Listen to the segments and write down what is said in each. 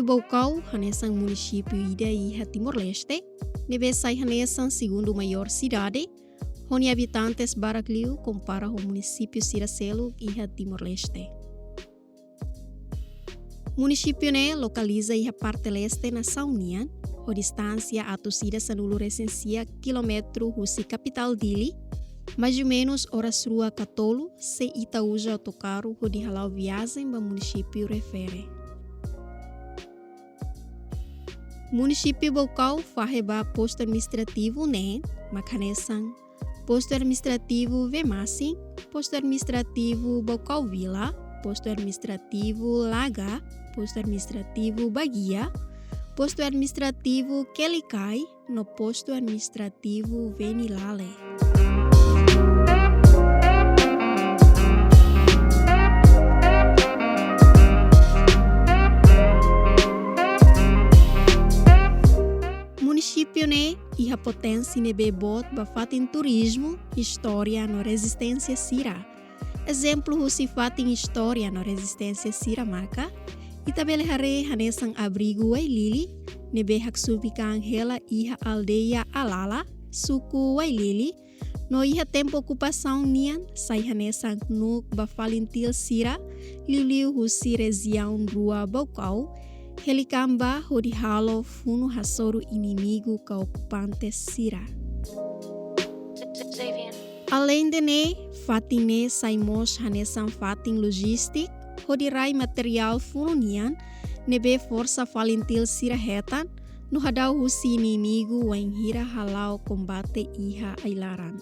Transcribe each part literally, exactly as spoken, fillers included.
Baucau hanesan munisípiu ida iha Timor-Leste ne'ebé sai hanesan segundu maiór sidade, ho nia abitantes barak liu kompara ho munisípiu sira seluk iha Timor-Leste. Munisípiu ne'e lokaliza iha parte leste nasaun nian, ho distánsia atus ida sanulu-resin-sia kilómetru husi kapitál Dili, mais ou menus oras rua ka tolu, se ita uza autokarru hodi hala'o viajen ba munisípiu refere. Munisípiu Baucau fahe ba postu administrativu ne'e mak hanesan: Postu Administrativu Vemasin, Postu Administrativu Baucau Vila, Postu Administrativu Laga, Postu Administrativu Baguia, Postu Administrativu Quelicai, no Postu Administrativu Venilale. Munisípiu ne'e iha poténsia ne'ebé boot ba fatin turizmu, istória no rezisténsia sira. Ezemplu husi fatin istória no rezisténsia sira maka, ita bele haree hanesan Abrigu Uailili, ne'ebé haksobu an hela iha aldeia Alala, suku Uailili, no iha tempu okupasaun nian sai hanesan knuuk ba FALINTIL sira, liuliu husi rejiaun rua Baucau, helikan bá hodi halo funu hasoru inimigu ka okupante sira. Aleinde ne'e, fatin ne'e sai mós hanesan fatin lojístiku, hodi rai materiál funu nian, ne'ebé forsa FALINTIL sira hetan, no hadau husi inimigu wainhira hala'o kombate iha ai-laran.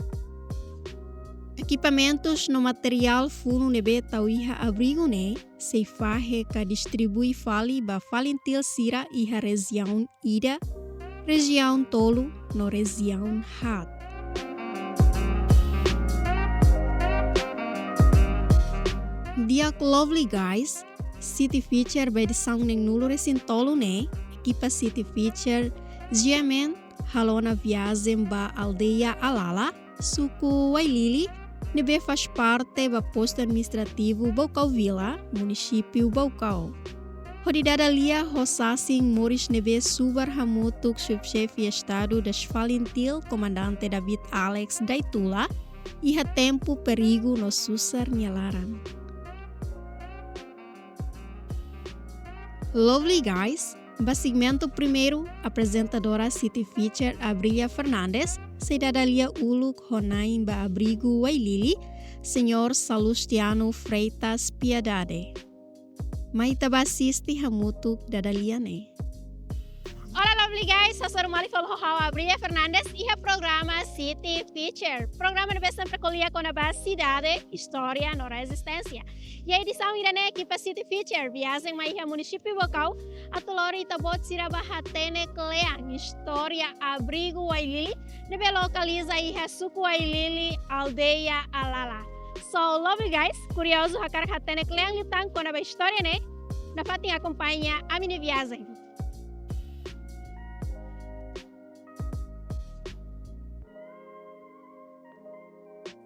Ekipamentus no materiál funu ne'ebé tau iha abrigu ne'e, sei fahe ka distribui fali ba FALINTIL sira iha rejiaun ida, rejiaun tolu, no rejiaun haat. Di'ak Lovely Guys, City Feature ba edisaun neenulu-resin-tolu ne'e, ekipa City Feature G M N halo ona viajen ba aldeia Alala, suku Uailili, ne'ebé faz parte ba Postu Administrativu Baucau Vila, munisípiu Baucau. Hodi dada lia ho sasin moris ne'ebé subar hamutuk Subxefe Estadu das FALINTIL, Komandante David Alex Daitula, iha tempu perigu no susar nia laran. Lovely Guys, ba segmentu primeiru, aprezentadora City Feature Abrilia Fernandes sei dada lia uluk ho na'in ba abrigu Uailili, Señór Salustiano Freitas Piedade. Mai ita bá asiste hamutuk dada lia ne'e. Olá, Lovely Guys, hasoru malu fali ho ha'u Abrilia Fernandes iha programa City Feature. Programa ne'ebé sempre ko'alia kona-ba sidade, istória no rezisténsia. Iha edisaun ida-ne'e ekipa City Feature viajen mai iha munisípiu Baucau, atu lori ita-boot sira bá hatene kle'an istória abrigu Uailili, ne'ebé lokaliza iha suku Uailili, aldeia Alala. So, Lovely Guys, kuriozu hakarak hatene kle'an liután kona-ba istória ne'e, nafatin akompaña ami-nia viajen.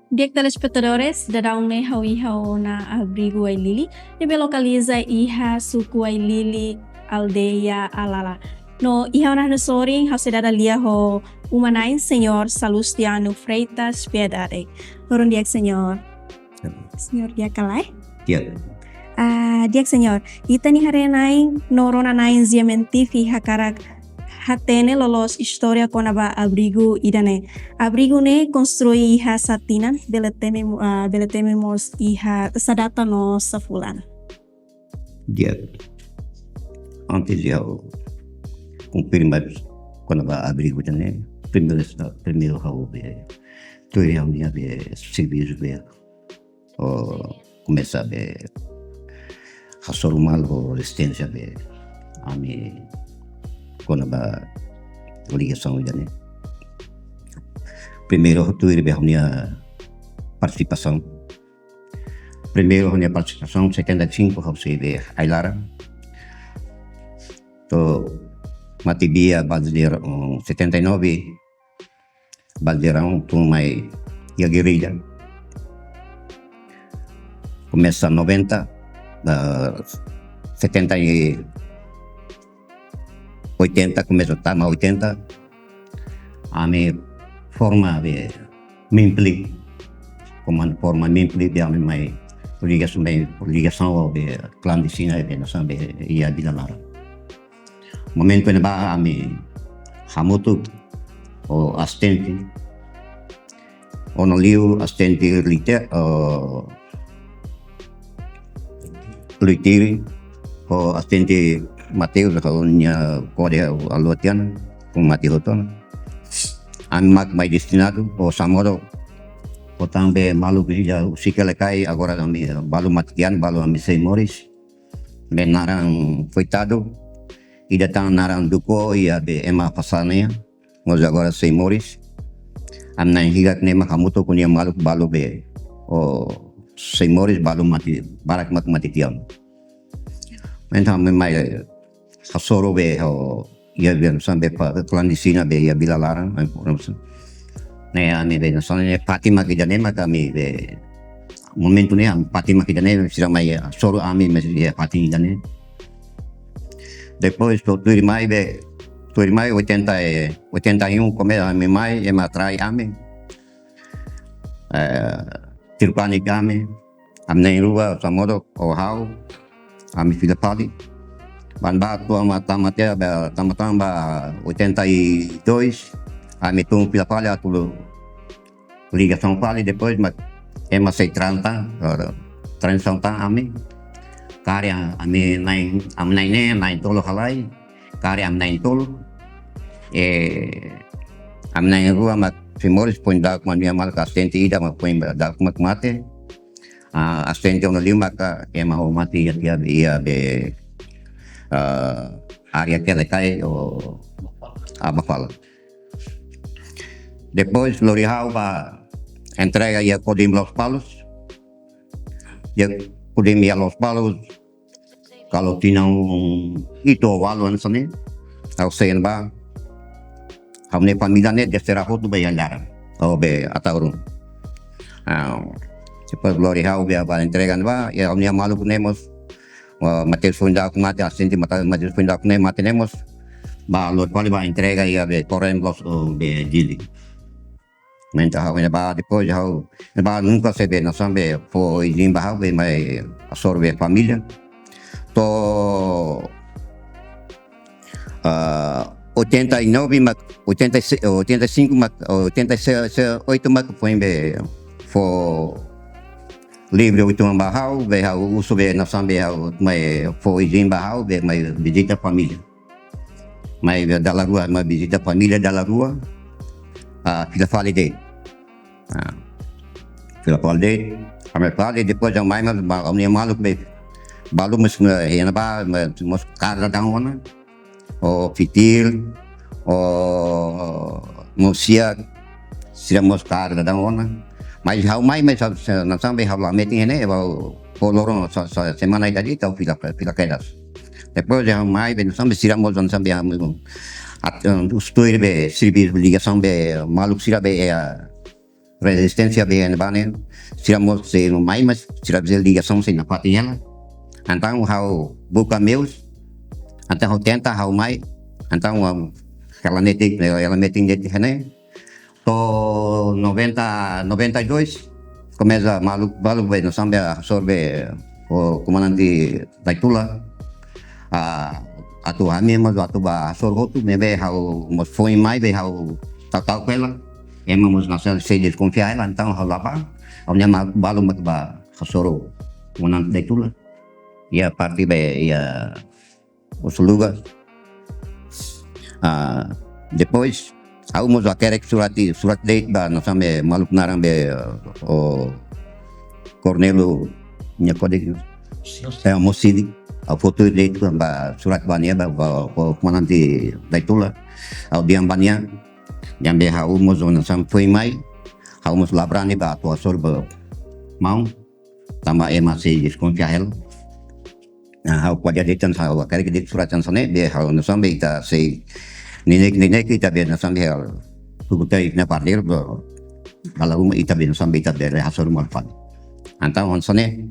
Di'ak telespetadores, daudaun ne'e ha'u iha ona abrigu Uailili, ne'ebé lokaliza iha suku Uailili, aldeia Alala. No iha ona ha'u-nia sorin, ha'u sei dada lia ho uma-na'in, Señór Salustiano Freitas Piedade. Loron di'ak, Señór. Señór di'ak ka lae? Di'ak. Ah, di'ak, Señór. Ita-nia haree-na'in no rona-na'in G M N T V hakarak hatene loloos istória kona-ba abrigu ida-ne'e. Abrigu ne'e konstrui iha sá tinan, bele temi, ah, bele temi mós iha sá data no sá fulan. Di'ak. Antes de ha'u konfirma kona-ba abrigu ida-ne'e, primeiru, primeiru ha'u be, tuir ha'u-nia be servisu be, ha'u komesa be hasoru malu ho rezisténsia be ami kona-ba ligasaun ida-ne'e. Primeiru ha'u tuir be ha'u-nia partisipasaun. Primeiru ha'u-nia partisipasaun setenta e cinco ha'u sei be ai-laran. To'o mate ba baze de, um, setenta e nove, baze de Raun, tun mai iha gerrilla. Komesa noventa, ah, setenta e, oitenta, komesa tama oitenta, ami forma be MIMPLI, komandu forma MIMPLI, be ami mai ligasaun, be ligasaun be klandestina be nasaun be iha Vila Laran. Momentu ne'ebá ami hamutuk ho asistente, ona liu asistente Lite, eh, Luitiri, ho asistente Mateus, ho nia kode, ho Alotian, ho Mati Hoton. Ami mak mai destinadu, ho Samodo, ho tanba maluk ida husik hela karik, agora ami balu mate tiha ona, balu ami sei moris. Be naran koitadu, ida tan naran Duko, iha be ema fase ne'e, mós agora sei moris. Ami na'in hirak ne'e mak hamutuk ho nia maluk balu be, o, sei moris, balu mate, barak mak mate tiha ona. Entaun ami mai hasoru be ho, iha be nasaun be fa-, klandestina be iha Vila Laran, ami foin nasaun. Ne'e ami be nasaun ne'e fatin mak ida-ne'e mak ami be momentu ne'e ami fatin mak ida-ne'e, sira mai hasoru ami, mas iha fatin ida-ne'e. Depois tuirmai be, tuirmai oitenta e, oitenta e um, komesa ami mai, ema trai ami. Eh, Tirpani kami, ami na'in-rua, Samodo, ho ha'u, ami fila fali. Ba ne'ebá atu ami tama tiha, ba, tama tan ba oitenta e dois, ami tun fila fali atu ligasaun fali, depois mak ema sei transa, eh, transasaun tan ami. Karik ami na'in, ami na'in-neen, na'in-tolu halai, karik ami na'in-tolu. Eh, ami na'in-rua mak sei moris, foin daudauk mak nia maluk asistente ida mak foin daudauk mak mate. Ah, asistente ona liu maka ema ho mate iha, iha, iha be, ah, área Quelicai ho Abafala. Depois lori ha'u ba entrega iha Kodim Lospalos. Iha Kodim iha Lospalos, kalau tinan hitu ou ualu hanesan ne'e, ha'u sei iha ne'ebá. Ha'u-nia família ne'e dezerta hotu ba iha Laran, ou be Ataúru. Ah, depois lori ha'u be ba entrega ne'ebá, iha ha'u-nia maluk ne'e mós, ah, Mateus foin daudauk mate, asistente Mata-, Mateus foin daudauk ne'e mate ne'e mós, ba lori fali ba entrega iha be Kodim Los, ou be Dili. Entaun ha'u iha ne'ebá, depois ha'u iha ne'ebá nunka sei be nasaun be fó izin ba ha'u be mai hasoru be família. To'o, ah, oitenta e nove mak, oitenta e seis, oitenta e cinco mak, oitenta e seis, oito mak foin be fó livre oituan ba ha'u, be ha'u husu be nasaun be ha'u mai fó izin ba ha'u be mai vizita família. Mai be dala rua, mai vizita família dala rua. Ah, fila fali de'it. Ah, fila fali de'it. Ami fali, depois ami mai, mas, ma-, ami-nia maluk be balu mós, eh, iha ne'ebá, mas, mós kaer daudaun ona. O fitil, o mós siak, sira mós kaer daudaun ona. Mas ha'u mai, mas ha'u, se, nasaun be ha'u la metin iha ne'e, ha'u fó loron sa, sa, semana ida de'it ha'u fila, fila kedas. Depois ha'u mai, be nasaun be sira mós nasaun be ha'u, at, um, husu tuir be servisu ligasaun be maluk sira be, eh, rezisténsia be iha ne'ebá ne'e. Sira mós sei mai, mas sira be ligasaun sei nafatin hela. Entaun ha'u buka meius, entaun ha'u tenta ha'u mai, entaun, um, hela netik, hela metin de'it iha ne'e. To'o noventa, noventa e dois, komesa maluk balu be nasaun be hasoru be ho komandante Daitula. Ah, atu ami mós atu ba hasoru hotu, maibé ha'u mós foin mai be ha'u ta'uk hela. Ema mós nasaun sei deskonfia hela, entaun ha'u la bá. Ha'u-nia maluk balu mak ba hasoru komandante Daitula. Iha parte be iha Osuluga. Ah, depois, ha'u mós hakerek surat i-, surat de'it ba nasaun be maluk naran be, o Kornelu nia kode, eh, Mosili. Ha'u fó tuir de'it ba surat ba nia ba, ba, ba komandante Daitula. Ha'u dehan ba nia, dehan be ha'u mós nasaun foin mai, ha'u mós la brani ba atu hasoru ba maun. Tanba ema sei deskonfia hela. Nah, ha'u ko'alia de'it hanesan, ha'u hakerek de'it surat hanesan ne'e, be ha'u nasaun be ita sei neineik, neineik ita be nasaun be ha'u. Tuku tai na parlir be. Kalau uma ita be nasaun be ita be hasoru maluk fali. Entaun hanesan ne'e,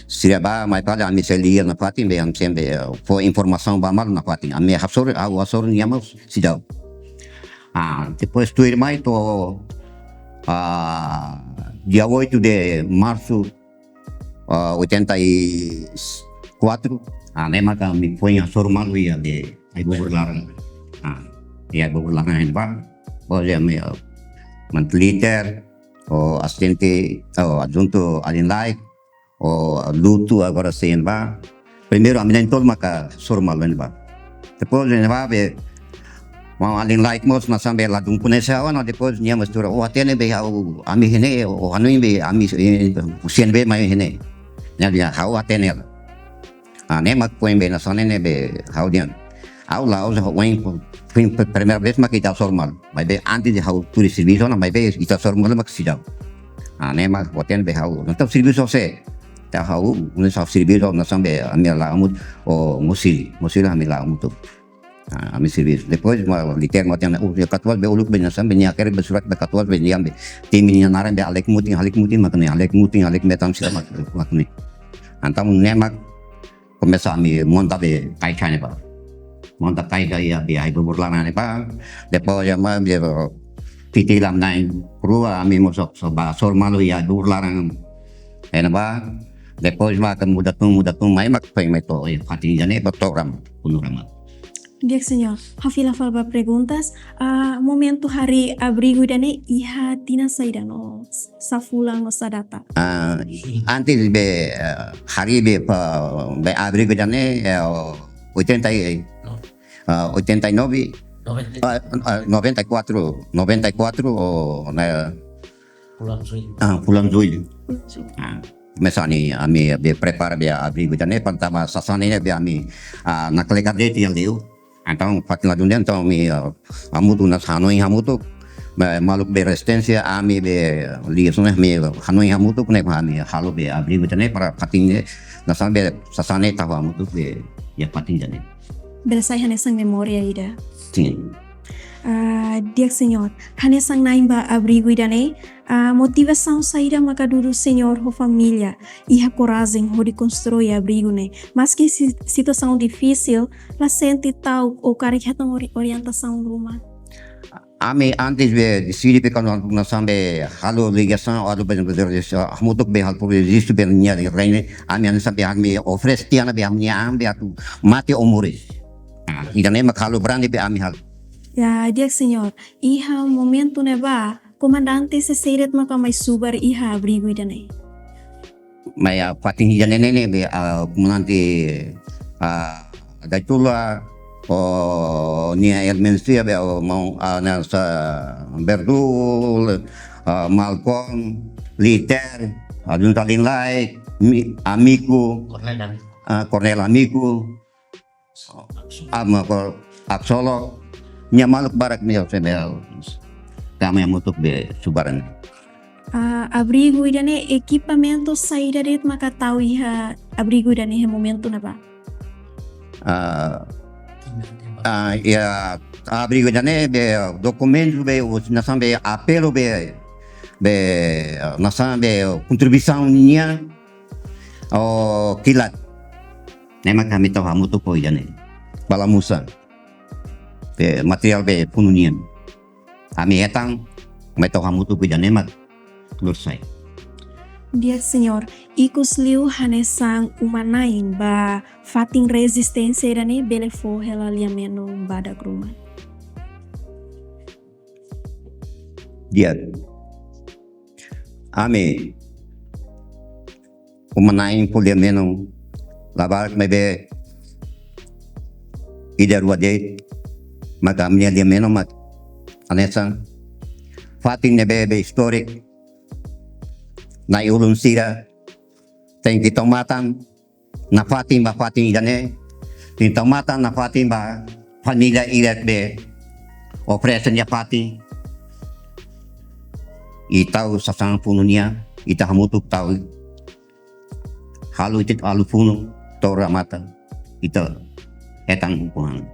Sira bá, mai fali ami sei liga nafatin be, ami sempre, eh, fó informasaun ba malu nafatin. Ami hasoru, ha'u hasoru nia mós seidauk. Ah, depois tuirmai to'o, ah, dia oito de março, ah, oitenta e quatro, ah, ne'e maka ami foin hasoru malu iha be, iha Aibubur laran. Ah, iha Aibubur laran ne'ebá. Depois ami, ah, mantu Liter, ho asistente, ho adjuntu alin laek, ho Lutu agora sei iha ne'ebá. Primeiru ami na'in-tolu maka hasoru malu iha ne'ebá. Depois iha ne'ebá be, maun alin laek mós hanesan be ladún koñese ha'u ona, depois nia mós tuur, ó hatene be ha'u, ami iha ne'e, ó hanoin be ami, eh, husi ne'ebé mai iha ne'e. Nia dehan ha'u hatene hela. Ah, ne'e mak foin be hanesan ne'e be ha'u dehan. Ha'u la'ós ha'u oin, foin primeira vez mak ita hasoru malu. Maibé antes de ha'u tuur servisu ona, maibé ita hasoru malu mak seidauk. Ah, ne'e mak foin be ha'u. Entaun servisu sé? Ita ha'u, nune'e ha'u servisu hanesan be ami la'o hamutuk, ho Mosili, Mosili ami la'o hamutuk. Ah, ami servisu. Depois, maun Liter mós dehan, oh, iha katuas be uluk be hanesan be nia hakerek be surat be katuas be nia be. Temi nia naran be Alek Mutin, Alek Mutin mak ne'e, Alek Mutin, Alek Metan sira mak, mak ne'e. Entaun ne'e mak komesa ami monta be kaixa ne'ebá. Monta kaixa iha be Aibubur laran ne'ebá. Depois iha mai be fitila na'in-rua ami mós hasoru, hasoru malu iha Aibubur laran ne'ebá. Depois maka muda tun, muda tun, mai mak foin mai to'o iha fatin ida-ne'e ba to'o Rama, Punu Rama. Di'ak, señór. Ha'u fila fali ba perguntas. Ah, momentu harii abrigu ida-ne'e iha tinan saida no sá fulan no sá data? Ah, antes be, eh, harii be, pa, be abrigu ida-ne'e, eh, oitenta e, ah, oitenta e nove, noventa. Ah, ah, noventa e quatro, noventa e quatro, oh, ne'e, fulan Jullu. Ah, fulan Jullu. Fulan Jullu. Ah, komesa ne'e ami be prepara be abrigu ida-ne'e, pertama sasán ne'e be ami, ah, naklekat de'it iha li'ur. Entaun, fatin ladún de'it, entaun ami, ah, hamutuk hanesan hanoin hamutuk. Ma-, maluk be rezisténsia, ami be liasaun ne'e, ami hanoin hamutuk ne'e, ami halo be abrigu ida-ne'e para fatin ne'e, hanesan be sasán ne'e tau hamutuk be iha fatin ida-ne'e. Bele sai hanesan memória ida. Sin. Ah, di'ak señór, hanesan na'in ba abrigu ida-ne'e, ah, motivasaun saida maka dudu señór ho família iha korajen hodi konstrui abrigu ne'e? Maski si-, situasaun difisil, la sente ta'uk ou karik hetan ori-, orientasaun ruma? Ami antes be deside be kuandu hanesan be halo ligasaun, halo be, be, be, hamutuk be halo be rejistu be nia reine, ami hanesan be ami oferese tiha ona be ami-nia an be atu mate ou moris. Ah, ida-ne'e mak halo berani be ami halo. Ya, di'ak señór. Iha momentu ne'ebá, komandante sé-sé de'it maka mai subar iha abrigu ida-ne'e? Mai iha fatin ida-ne'e ne'e be, ah, komandante, ah, Gaitula, ho nia elementu sira be, ho maun, ah, hanesan Berdul, ah, Malcom, Liter, adjuntu alin laek, mi-, Amiku, Kornel Amiku. Ah, Kornel Amiku. Ama ko Aksolok, nia maluk barak nia sebe. Kami hamutuk be subar ne'e. Ah, abrigu ida-ne'e ekipamentu saida de'it maka tau iha abrigu ida-ne'e iha momentu ne'ebá? Ah, ah, iha abrigu ida-ne'e be dokumentu be, hanesan be apelu be, be hanesan be kontribuisaun nian, oh, kilat. Ne'e mak ami tau hamutuk ho ida-ne'e. Balamusa. Be materiál be funu nian. Ami hetan, mai tau hamutuk ho ida-ne'e mak lori sai. Di'ak señór, ikus liu hanesan uma-na'in ba fatin rezisténsia ida-ne'e bele fó hela lia-menon badak ruma? Di'ak. Ami uma-na'in fó lia-menon, labarik maibé ida rua de'it, maka ami-nia lia-menon mak hanesan fatin ne'ebé be istóriku, na'i-ulun sira tenke tau matan nafatin ba fatin ida-ne'e, tenke tau matan nafatin ba família ida be oferese nia fatin, i tau sasán funu nian, ita hamutuk tau, halo ita halo funu, to'o remata, ita hetan ukun-an.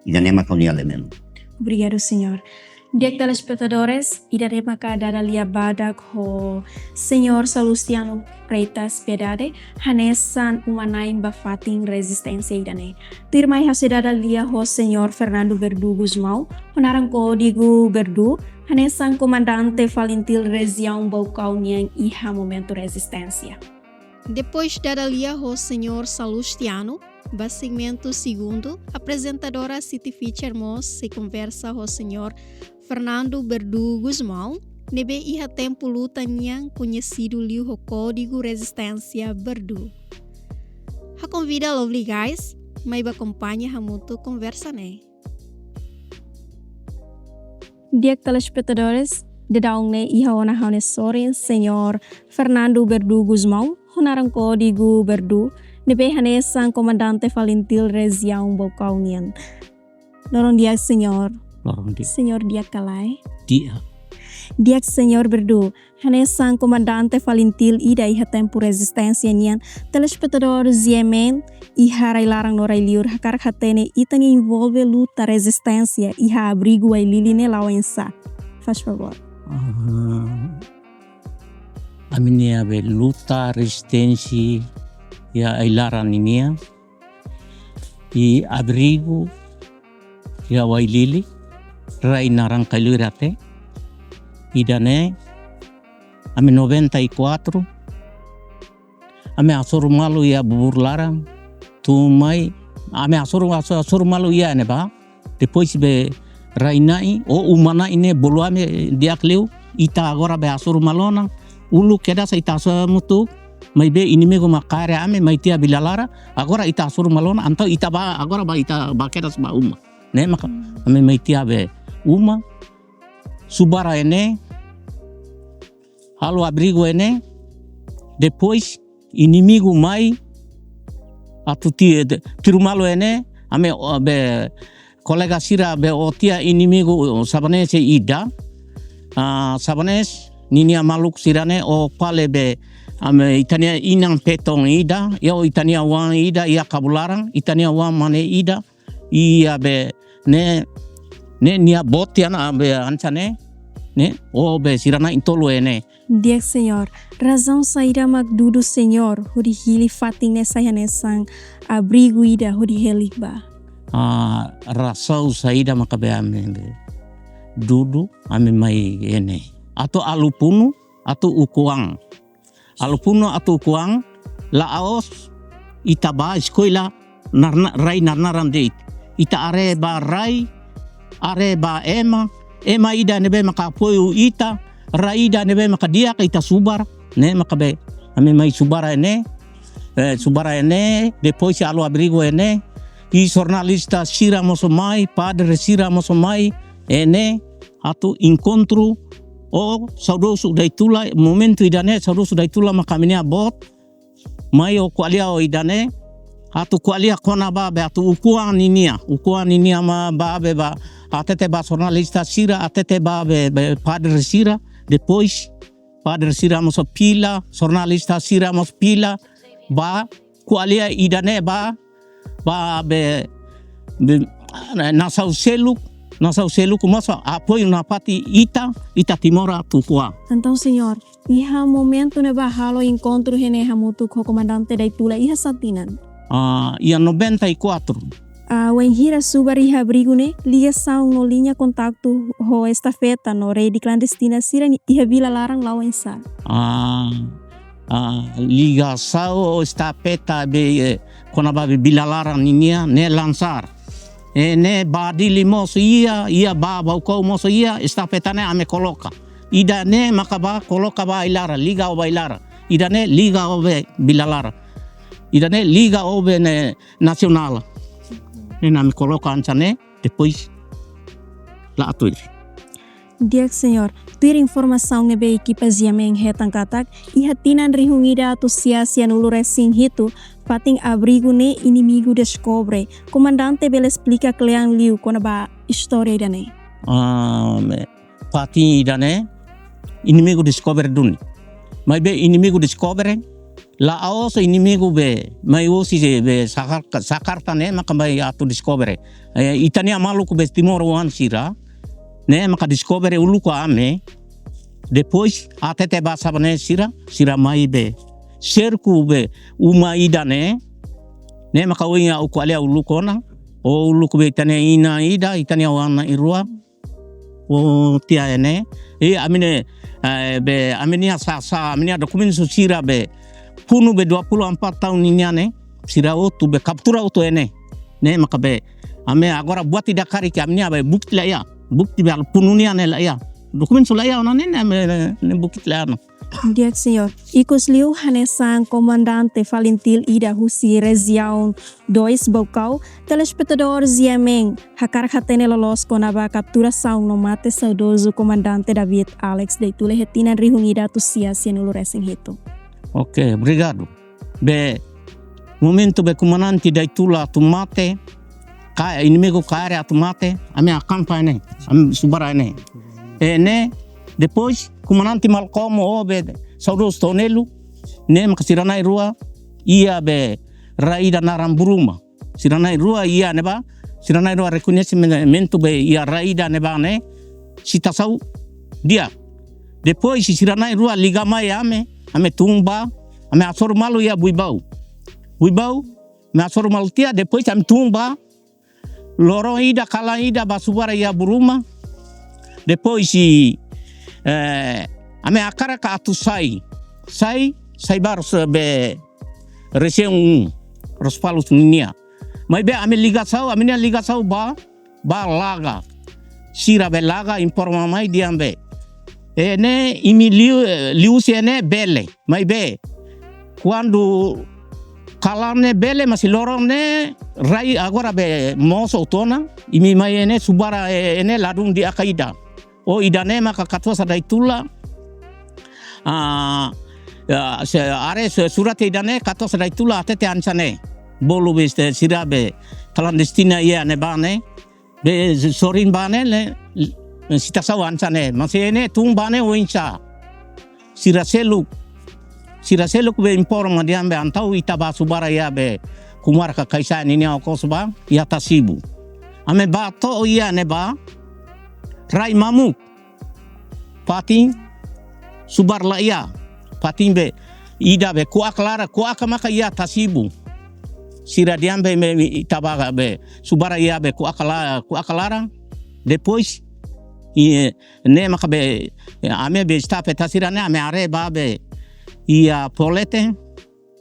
Ida-ne'e mak ha'u-nia lia-menon. Obrigadu, señór. Di'ak telespetadores, ida-ne'e maka dada lia badak ho Señór Salustiano Freitas Piedade, hanesan uma-na'in ba fatin rezisténsia ida-ne'e. Tuirmai ha'u sei dada lia ho Señór Fernando Berdu Gusmão, ho naran kódigu Berdu, hanesan komandante FALINTIL rejiaun Baucau nian iha momentu rezisténsia. Depois dada lia ho Señór Salustiano, ba segmentu segundu, aprezentadora Siti Fischer mós sei konversa ho Señór Fernando Berdu Gusmão, ne'ebé iha tempu luta nian koñesidu liu ho kódigu rezisténsia Berdu. Ha'u konvida Lovely Guys mai ba akompaña hamutuk konversa ne'e. Di'ak telespetadores, daudaun ne'e iha ona ha'u-nia sorin, Señór Fernando Berdu Gusmão, ho naran kódigu Berdu, ne'ebé hanesan komandante FALINTIL rejiaun Baucau nian. Loron di'ak, Señór. Loron di'ak. Señór di'ak ka lae? Di'ak. Di'ak, Señór Berdu. Hanesan komandante FALINTIL ida iha tempu rezisténsia nian, telespetadór G M N iha rai-laran no rai-liur hakarak hatene ita-nia envolve luta rezisténsia iha abrigu Uailili ne'e la'o oinsá. Faz favór. Ah, ami-nia be luta rezisténsia iha ai-laran ninian, iha abrigu iha Uailili, rai naran Kailui Rate. Ida-ne'e, ami noventa e quatro, ami hasoru malu iha bubur laran, tun mai, ami hasoru, hasoru, hasoru malu iha ne'ebá. Depois be rai-na'in, ou uma-na'in ne'e bolu ami di'ak liu, ita agora be hasoru malu ona, uluk kedas ita hasoru hamutuk, maibé inimigu mak haree ami, mai tiha Vila Lara, agora ita hasoru malu ona, entaun ita bá, agora bá ita bá kedas bá uma. Ne'e maka, hmm, ami mai tiha be uma, subara iha ne'e, halo abrigu iha ne'e, depois inimigu mai, atu ti-, de-, tiru malu iha ne'e, ami, o, be, kolega sira be ó tiha inimigu, o, Savanense ida, ah, Savanense, ninia maluk sira-ne'e, ó fali be, ami, ita-nia inan feton ida, iha ita-nia oan ida, iha kabun laran, ita-nia oan mane ida, iha be, ne'e, ne'e nia boot tiha ona be hanesan ne'e, ne'e, ó be sira na'in-tolu iha ne'e. Di'ak, Señór. Razaun saida mak dudu Señór hodi hili fatin ne'e sai hanesan abrigu ida hodi hela ba? Ah, razaun saida maka be ami be dudu, ami mai iha ne'e. Atu alu-punu, atu ukun-an. Alu-punu atu ukun-an, la'ós ita bá eskolla narna-, rai narnaran de'it. Ita haree ba rai, haree ba ema, ema ida ne'ebé maka apoiu ita, rai ida ne'ebé maka di'ak ita subara, ne'e maka be, ami mai subara iha ne'e, eh, subara iha ne'e, depois halo abrigu iha ne'e, i jornalista sira mós mai, padre sira mós mai, iha ne'e, atu enkontru ho saudozu Daitula, momentu ida-ne'e saudozu Daitula maka ami-nia boot, mai ho ko'alia ho ida-ne'e, atu ko'alia kona-ba be atu ukun-an ninia, ukun-an ninia mak bá be bá, hatete ba jornalista sira, hatete ba be, be padre sira, depois padre sira mós fila, jornalista sira mós fila, bá ko'alia ida-ne'e bá, bá be, be, nasaun seluk, nasaun seluk mós apoiu nafatin ita, ita Timor atu ukun-an. Entaun, Señór, iha momentu ne'ebá halo enkontru iha ne'e hamutuk ho komandante Daitula iha sá tinan? Ah, iha noventa e quatro. Ah, wainhira subara iha abrigu ne'e, ligasaun no liña kontaktu ho estafeta no rede klandestina sira-ne'e iha Vila Laran la'o oinsá? Ah, ah, ligasaun ho estafeta be, eh, kona-ba be Vila Laran ninia, ne'e lansar. Eh, ne'e bá Dili mós iha, iha bá Baucau mós iha, estafeta ne'e ami koloka. Ida-ne'e maka bá koloka ba ai-laran, liga ho ba ai-laran. Ida-ne'e liga ho be Vila Laran. Ida-ne'e liga ho be ne'e nasionál. Ne'e ami koloka hanesan ne'e, depois la'o tuir. Di'ak, Señór. Tuir informasaun ne'ebé ekipa G M N hetan katak, iha tinan rihun ida atus sia sianulu-resin-hitu, fatin abrigu ne'e inimigu deskobre. Komandante bele esplika kle'an liu kona-ba istória ida-ne'e? Ah, be, fatin ida-ne'e inimigu deskobre duni. Maibé inimigu deskobre, la'ós inimigu be, mai husi be Jakar-, Jakarta ne'e maka mai atu deskobre. Eh, ita-nia maluk be timoroan sira, Ne'e maka deskobre uluk ami. Depois hatete ba saida ne'e sira, sira mai be serku be uma ida ne'e. Ne'e maka ohin ha'u ko'alia uluk ona. Ó uluk be ita-nia inan ida, ita-nia oan na'in-rua. Ó tiha ne'e. I ami-nia, eh, be ami-nia sa, sa, ami-nia dokumentu sira be punu be dua puluh empat tahun nian ne'e. Sira hotu be kaptura hotu ne'e. Ne'e maka be ami agora buat ida karik ami-nia be bukti laiha. Bukti be halo punu nian ne'e laiha. Dokumentu laiha ona ne'e, ne'e, ne'e, ne'e bukti laiha ona. Di'ak, señór. Ikusliu hanesan komandante FALINTIL ida husi rejiaun dois Baucau, telespetadór G M N hakarak hatene loloos kona-ba kapturasaun no mate saudozu komandante David Alex Deitula iha tinan rihun ida atus sia sianulu-resin-hitu. Oke, obrigadu. Be, momentu be komandante Deitula atu mate, ka inimigu kaer atu mate, ami akampa ne'e, ami subara ne'e. I ne'e, depois, komandante Malcolm ho be saudozu Tonelu, ne'e maka sira na'in-rua, iha be rai ida naran Buruma. Sira na'in-rua iha ne'ebá, sira na'in-rua rekoñesimentu be iha rai ida ne'ebá ne'e, Sita Sau di'ak. Depois, sira na'in-rua liga mai ami, ami tun ba, ami hasoru malu iha Buibau. Buibau, ami hasoru malu tiha, depois ami tun ba, loron ida, kalan ida, ba subara iha Buruma. Depois, eh, ami hakarak atu sai. Sai, sai ba Ros-, be, rejiaun Lospalos nian. Maibé ami ligasaun, ami-nia ligasaun ba, ba Laga. Sira be Laga informa mai dehan be, ne'e imi liu, eh, liuhusi ne'e bele. Maibé, kuandu kalan ne'e bele, mas loron ne'e rai agora be mosu tiha ona, imi mai ne'e subara, eh, ne'e ladún di'ak ida. Ó ida-ne'e maka katuas Deitula. Ah, ya, se, haree se surat ida-ne'e katuas Deitula hatete hanesan ne'e. Bolu be sira be klandestina iha ne'ebá ne'e. Be sorin ba ne'e ne'e, Sita Sau hanesan ne'e. Mas ne'e tun ba ne'e oinsá. Sira seluk. Sira seluk be informa dehan be entaun ita ba subara iha be Kumarka Kaisai ninia okos ba, iha Tasibu. Ami ba to'o iha ne'ebá, rai mamuk. Fatin subar laiha. Fatin be ida be Kuak Laran, Kuak maka iha Tasibu. Sira dehan be, be, be, ita ba be subara iha be Kuak La-, Kuak Laran. Depois, i, ne'e maka be, ami be staff ita sira ne'e, ami haree ba be iha Poleten,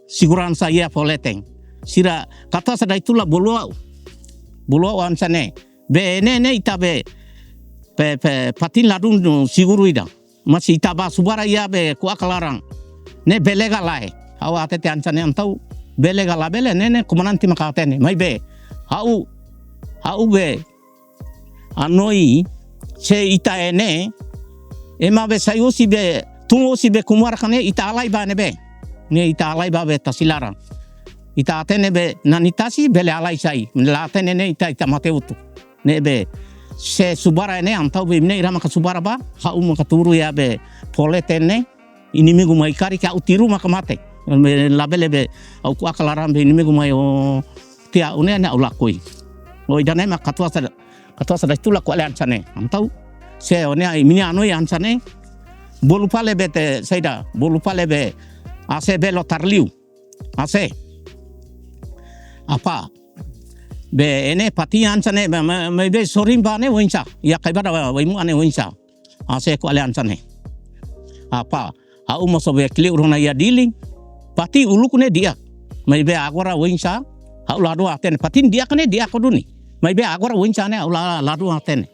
seguransa iha Poleten. Sira katuas Deitula bolu ha'u. Bolu ha'u hanesan ne'e. Be ne'e ne'e ita be, be, be fatin ladún no seguru ida. Mas ita ba subara iha be Kuak Laran. Ne'e bele ka lae. Ha'u hatete hanesan ne'e entaun bele ka labele ne'e ne'e komandante maka hatene. Maibé, ha'u, ha'u be hanoin se ita ne'e, ema be sai husi be, tun husi be Kumarka ne'e ita halai ba ne'ebé. Ne'e ita halai ba be tasi laran. Ita hatene be nani tasi bele halai sai. La hatene ne'e ita, ita mate hotu. Ne'ebé, se subara ne'e entaun be imi-nia ira maka subara ba, ha'u maka tuur iha be Poleten ne'e, inimigu mai karik ha'u tiru maka mate. Be labele be, ha'u Kuak Laran be inimigu mai ó tiha ha'u ne'e, ne'e ha'u lakohi. Ó ida-ne'e maka katuas, katuas Deitula ko'alia hanesan ne'e. Entaun, se ó ne'e imi-nia hanoin hanesan ne'e, bolu fali be te, saida, bolu fali be, A C Belo Tarliu. A C. Apa? Be ne'e fatin hanesan ne'e, be, be, be sorin ba ne'e oinsá. Iha Kaibada ba, ba imu ane oinsá. A C ko'alia hanesan ne'e. Apa? Ha'u mós be kleur ona iha Dili. Fatin uluk ne'e di'ak. Maibé agora oinsá. Ha'u ladún hatene. Fatin di'ak ne'e di'ak duni. Maibé agora oinsá ne'e ha'u la, ladún hatene.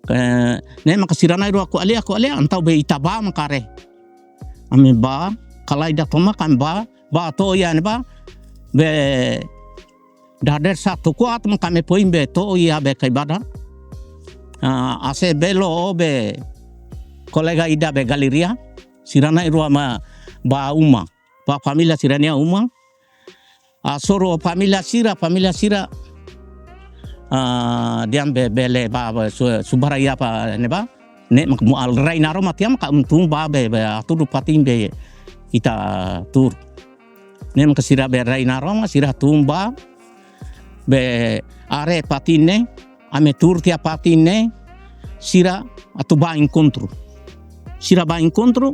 Eh, ne'e maka sira na'in-rua ko'alia, ko'alia, entaun be ita ba maka haree. Ami ba, kalan ida tomak ami ba, ba to'o iha ne'ebá, be dadeer-saan tuku atu maka ami foin be to'o iha be Kaibada. Ah, A C Belo ho be kolega ida be Galeria, sira na'in-rua mak ba uma, ba família sira-nia uma. Hasoru família sira, família sira, ah, dehan be bele ba, ba, su-, subara iha ba ne'ebá. Ne'e mak mo al rai naroman tiha mak ami tun ba be, be, hatudu fatin be ita tuur. Ne'e mak sira be rai naroman, sira tun ba be haree fatin ne'e, ami tuur tiha fatin ne'e, sira atu bá enkontru. Sira bá enkontru,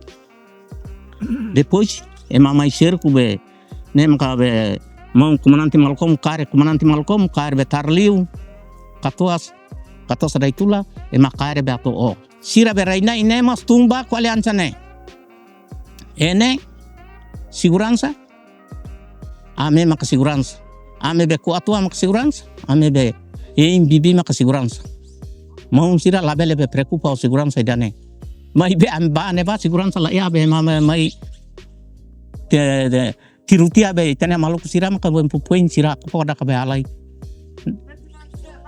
depois ema mai serku be, ne'e maka be, maun komandante Malkom kaer, komandante Malkom kaer be Tarliu, katuas, katuas Daitula, ema kaer be atu ó. Sira be rai-na'in ne'e mós tun bá ko'alia hanesan ne'e. Ene seguransa, ami maka seguransa. Ami be kuatua maka seguransa, ami be hein bibi maka seguransa. Maun sira labele be preokupa ho seguransa ida-ne'e. Maibé ami bá ne'ebá seguransa laiha be ma, ma, mai te, te, tiru tiha be ita-nia maluk sira maka be pupuin sira koda ka be halai.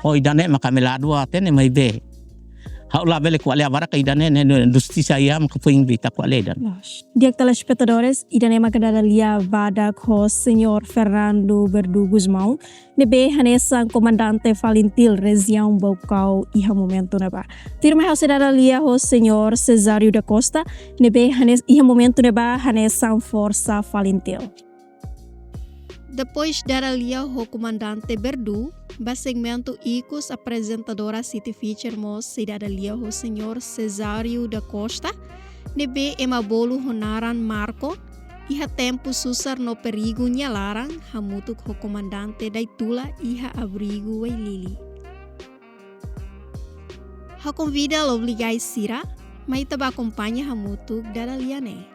Ho ida-ne'e maka ami la dua hatene maibé. Ha'u labele ko'alia barak ida-ne'e, ne'e, ne'e justisa iha maka puin be ita ko'alia ida-ne'e. Di'ak telespetadores, ida-ne'e maka dada lia badak ho Señór Fernando Berdu Gusmão, ne'ebé hanesan Komandante Falintil Rejiaun Baucau iha momentu ne'ebá. Tuirmai ha'u sei dada lia ho Señór Cesário da Costa, ne'ebé hanes-, iha momentu ne'ebá hanesan Forsa Falintil. Depois dada lia ho Komandante Berdu, ba segmentu ikus aprezentadora City Feature mós sei dada lia ho Señór Cesário da Costa, ne'ebé ema bolu ho naran Marco, iha tempu susar no perigu nia laran, hamutuk ho Komandante Daitula iha abrigu Wailili. Ha'u konvida lobligais sira, mai ita bá akompaña hamutuk dada lia ne'e.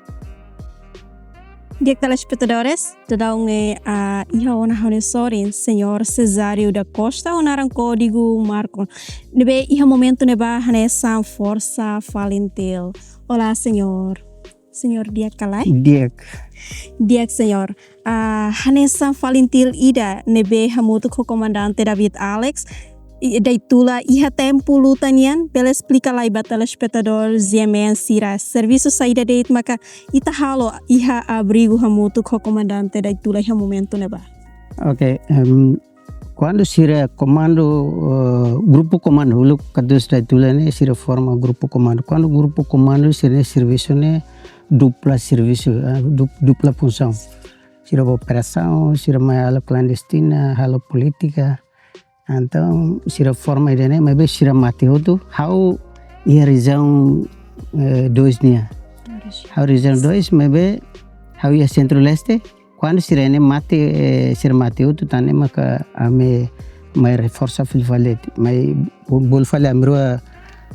Di'ak telespetadores, daudaun ne'e, ah, iha ona ha'u-nia sorin, Señór Cesário da Costa, ho naran kódigu Marco. Ne'ebé iha momentu ne'ebá hanesan Forsa Falintil. Olá, Señór. Señór di'ak ka lae? Di'ak. Di'ak, Señór. Ah, hanesan Falintil ida ne'ebé hamutuk ho Komandante David Alex, i, Daitula iha tempu luta nian, bele esplika lai ba telespetadór G M N sira. Servisu saida de'it maka ita halo iha abrigu hamutuk ho Komandante Daitula iha momentu ne'ebá? Ok, em, kuandu sira komandu, eh, grupu komandu, uluk katuas Daitula ne'e sira forma grupu komandu. Kuandu grupu komandu sira-nia servisu ne'e dupla servisu, eh, du-, dupla funsaun. Sira ba operasaun, sira mai halo klandestina, halo polítika. Entaun sira forma ida-ne'e, maibé sira mate hotu, ha'u iha rejiaun, eh, dois nian. Ha'u rejiaun dois, maibé ha'u iha Centro-Leste. Kuandu sira-ne'e mate, eh, sira mate hotu tan ne'e maka ami mai reforsa fila fali de'it. Mai bo-, bolu fali ami rua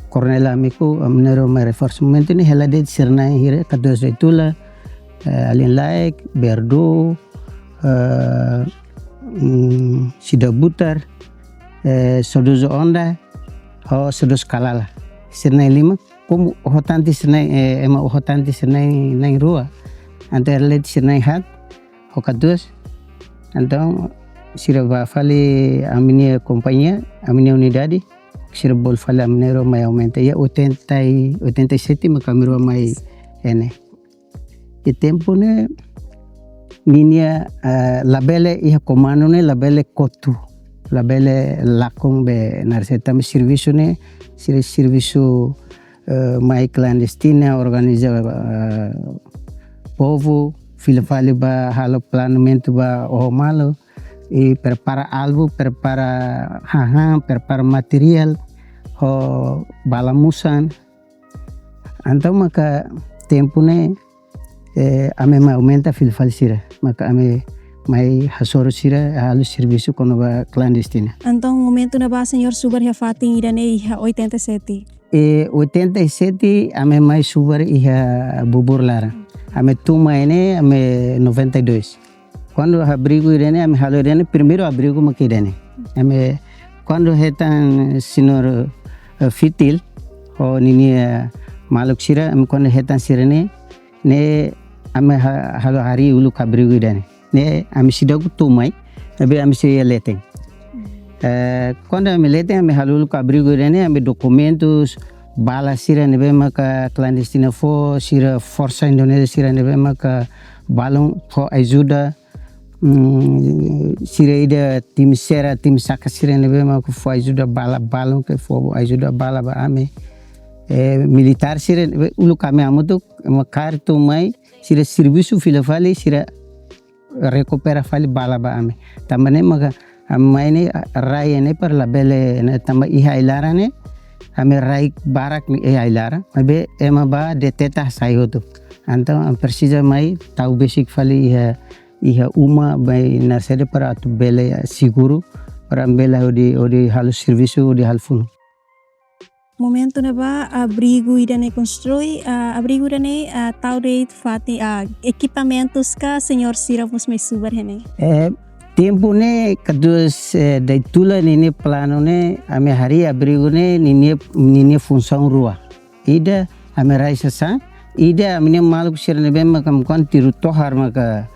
koronel ami ku, ami na'in rua mai reforsa. Momentu ne'e hela de'it sira na'in hira, katuas Daitula, eh, alin Laek, Berdu, eh, mm, Sida Butar, eh, Saudozu Onda, ho Saudozu Kalala. Sira na'in lima, komu oho tante sira na'in, eh, ema oho tante sira na'in, na'in rua. Entaun hela de'it sira na'in haat, ho katuas. Entaun sira ba fali ami-nia kompañia, ami-nia unidade, sira bolu fali ami na'in rua mai aumenta. Iha oitenta e, oitenta e sete maka ami rua mai ne'e. Iha tempu ne'e ninia, eh, labele iha komandu ne'e labele kotu, labele lakon be naran sá, tanba servisu ne'e, sira servisu, eh, mai klandestina, organiza, eh, povu, fila fali ba halo planeamentu ba oho malu, i prepara alvu, prepara hahán, prepara materiál, ho bala musan. Entaun maka tempu ne'e, eh, ami mai aumenta fila fali sira. Maka ami mai hasoru sira halo servisu kona-ba klandestina. Entaun momentu ne'ebá Señór subar iha fatin ida-ne'e iha oitenta e sete? Eh, oitenta e sete ami mai subar iha Bubur laran. Ami tun mai ne'e ami noventa e dois. Kuandu abrigu ida-ne'e, ami halo ida-ne'e, primeiru abrigu maka ida-ne'e. Ami, kuandu hetan Señór, eh, Fitil, ho ninia, eh, maluk sira, ami kuandu hetan sira-ne'e, ne'e ami ha-, halo harii uluk abrigu ida-ne'e. Ne'e ami seidauk tun mai, maibé ami sei iha leten. Eh, kuandu ami leten, ami halo uluk abrigu ida-ne'e, ami dokumentus, bala sira ne'ebé maka klandestina fó, sira forsa Indonézia sira ne'ebé maka balun fó ajuda, mm, sira ida tim sera, tim saka sira ne'ebé maka fó ajuda bala balun ke fó ajuda bala ba ami. Eh, militár sira ne'ebé uluk ami hamutuk, ema kaer tun mai, sira servisu fila fali, sira rekupera fali bala ba ami. Tanba ne'e maka ami mai ne'e rai ne'e para labele ne'e tanba iha ai-laran ne'e, Ami rai barak ne'e iha ai-laran, maibé ema bá deteta sai hotu. Entaun ami presiza mai tau besik fali iha, iha uma mai Narsede para atu bele seguru, para bele hodi, hodi halo servisu, hodi halo funu. Momentu ne'ebá abrigu ida-ne'e konstrui, ah, abrigu ida-ne'e, ah, tau de'it fatin, ah, ekipamentus ka señór sira mós mai subar iha ne'e? Eh, tempu ne'e katuas, eh, Daitula ninia planu ne'e, ami harii abrigu ne'e ninia, ninia funsaun rua. Ida ami rai sasán, ida ami-nia maluk sira ne'ebé maka ami kuan tiru tohar maka,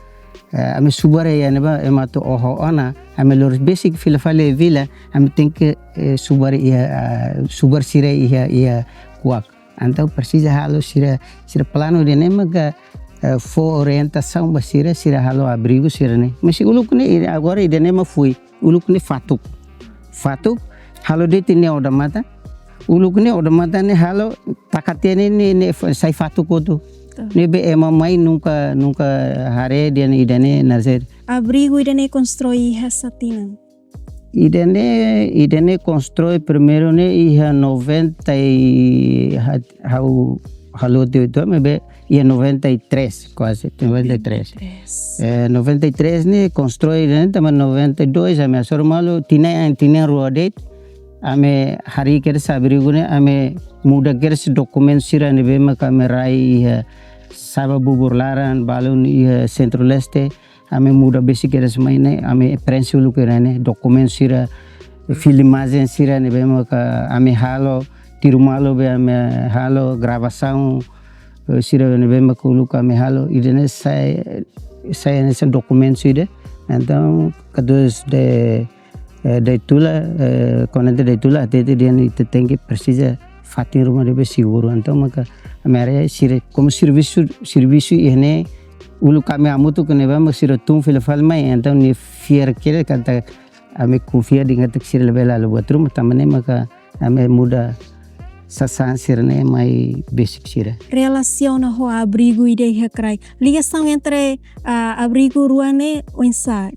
eh, ami subar iha ne'ebá ema atu oho ona, ami lori besik fila fali iha vila, ami tenke, eh, subar iha, ah, subar sira iha, iha kuak. Entaun presiza halo sira, sira planu ida-ne'e maka, eh, fó orientasaun ba sira, sira halo abrigu sira-ne'e. Mas uluk ne'e, agora ida-ne'e mak foin, uluk ne'e fatuk. Fatuk, halo de'it ne'e odamatan. Uluk ne'e odamatan ne'e halo taka tiha ne'e, ne'e, ne'e fa-, sai fatuk hotu. Betul. Ne'ebé ema mai nunka, nunka haree dehan ida-ne'e Narsede. Abrigu ida-ne'e konstrui iha sá tinan? Ida-ne'e, ida-ne'e konstrui primeiru ne'e iha noventa e, ha-, ha'u haluha tiha, maibé iha noventa e três, kuaze, noventa e três. Noventa e três. Eh, noventa e três ne'e konstrui ne'e, tanba noventa e dois, ami hasoru malu, tinan, tinan rua de'it, ami harii kedas abrigu ne'e, ami muda kedas dokumentu sira ne'ebé maka ami rai iha Saba Bubur Laran, balun iha Centro Leste, ami muda besik kedas mai ne'e, ami prenxe uluk ne'e, dokumentu sira, filmajen sira ne'ebé maka ami halo, tiru malu be ami halo, gravasaun, eh, sira ne'ebé maka uluk ami halo, ida-ne'e sai, sai hanesan dokumentu ida. Entaun, katuas de, eh, Daitula, eh, komandante Daitula, hatete dehan ita tenke presiza fatin ruma ne'ebé seguru. Entaun, maka ami haree sira, komu servisu, servisu iha ne'e, uluk ami hamutuk ne'ebá maka sira tun fila fali mai, entaun nia fiar kedas katak ami konfia dehan katak sira labele halo buat ruma, tanba ne'e maka ami muda sasán sira-ne'e mai besik sira. Relasiona ho abrigu ida iha kraik. Ligasaun entre, ah, abrigu rua ne'e oinsá?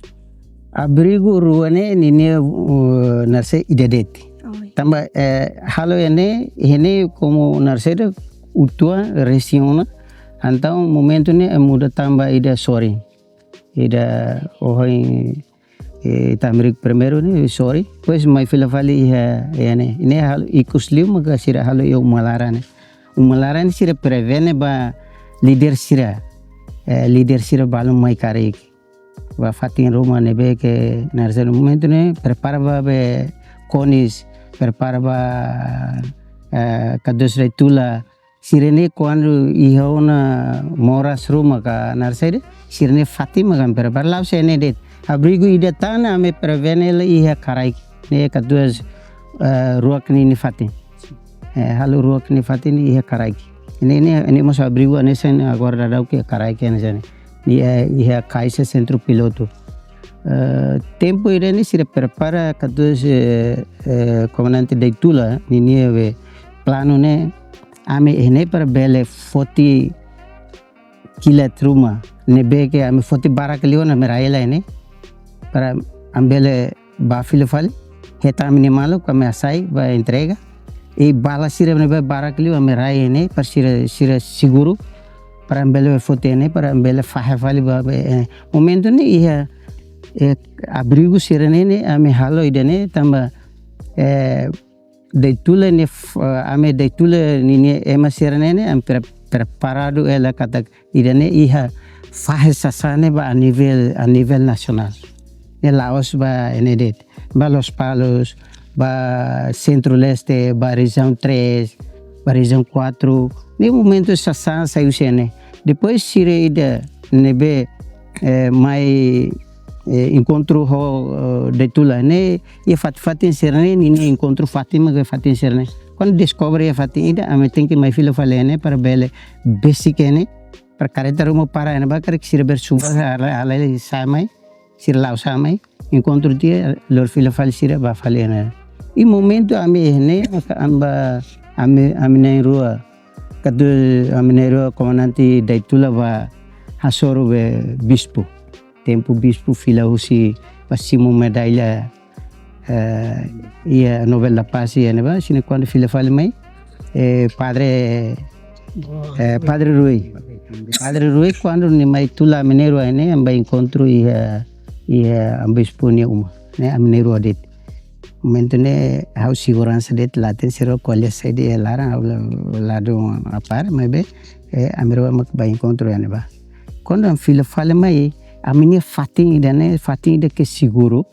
Abrigu rua ne'e ninia, uh, Narsede ida de'it. Oh, iya. Tanba, eh, halo iha ne'e, iha ne'e komu Narsede uitoan resin ona. Entaun momentu ne'e muda tan ba ida sorin. Ida ohin, eh, ita hamriik primeiru ne'e sorin. Depois mai fila fali iha, iha ne'e. Ne'e halo ikus liu maka sira halo iha uma laran ne'e. Uma laran ne'e sira prevene ba líder sira. Eh, líder sira balun mai karik. Ba fatin ruma ne'ebé ke Narsede momentu ne'e prepara ba be konis, prepara ba, eh, katuas Daitula, sira-ne'e kuandu iha ona moras ruma ka Narsede, sira-ne'e fatin maka prepara, la'ós iha ne'e de'it. Abrigu ida tan ami prevene hela iha karaik. Ne'e katuas, eh, ruak ninia fatin. Eh, halo ruak nia fatin iha karaik. Ne'e, ne'e, ne'e mós abrigu hanesan agora daudaun iha karaik hanesan ne'e. Iha, iha kaixa sentru pilotu. Eh, tempu ida-ne'e sira prepara katuas, eh, eh, komandante Daitula ninia be planu ne'e, ami iha ne'e para bele foti kilat ruma ne'ebé ke ami foti barak liu ona ami rai hela iha ne'e. Para ami bele bá fila fali, hetan ami-nia maluk, ami hasai bá entrega. I bala sira ne'ebé barak liu ami rai iha ne'e, para sira, sira seguru, para ami bele foti iha ne'e, para ami bele fahe fali ba, ba, eh, momentu ne'e iha, eh, abrigu sira-ne'e ne'e, ami halo ida-ne'e, tanba, eh, Daitula ne'e f-, eh, ami Daitula ninia ema sira-ne'e ne'e, ami pre-, preparadu hela katak ida-ne'e iha fahe sasán ne'e ba a nivel, a nivel nasionál. Ne'e la'ós ba iha ne'e de'it. Ba Lospalos, ba Centro Leste, ba Rejiaun três, ba Rejiaun quatro. Ne'e momentu sasán sai husi ne'e. Depois sira ida ne'ebé, eh, mai, eh, enkontru ho, eh, Daitula ne'e, iha fatin-fatin sira-ne'e, ninia enkontru fatin maka fatin sira-ne'e. Kuandu deskobre iha fatin ida, ami tenke mai fila fali iha ne'e para bele besik iha ne'e, para karreta ruma para iha ne'ebá karik sira bele subar halo, halo sa'e mai, sira la'o sa'e mai, enkontru tiha, lori fila fali sira bá fali iha ne'e. I momentu ami iha ne'e, maka ami bá, ami, ami na'in-rua, katuas ami na'in-rua komandante Daitula bá hasoru be bispu. Tempu bispu fila husi bá simu medalla, eh, iha Nobel da Paz iha ne'ebá, sira kuandu fila fali mai, eh, Padre, eh, Padre Rui. Padre Rui kuandu nia mai tula ami na'in-rua ne'e, ami bá enkontru iha, iha Amu Bispu nia uma, ne'e ami na'in-rua de'it. Momentu ne'e ha'u seguransa de'it, la hatene sira ko'alia saida iha laran, ha'u la, la dún apá, maibé, eh, ami rua mak bá enkontru iha ne'ebá. Kuandu ami fila fali mai, ami-nia fatin ida-ne'e, fatin ida ke seguru,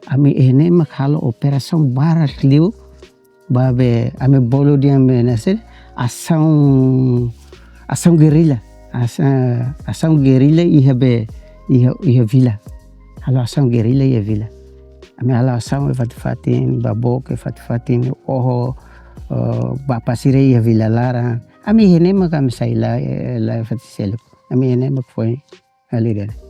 ami iha ne'e mak halo operasaun barak liu, ba be ami bolu dehan be ne'e saida, asaun, asaun gerrilla, asa-, asaun gerrilla iha be, iha, iha vila. Halo asaun gerrilla iha vila. Ami halo asaun iha fatin-fatin, bá book iha fatin-fatin, oho, eh, bapa sira iha vila laran. Ami iha ne'e mak ami sai la, eh, la fatin seluk. Ami iha ne'e mak foin halo ida-ne'e.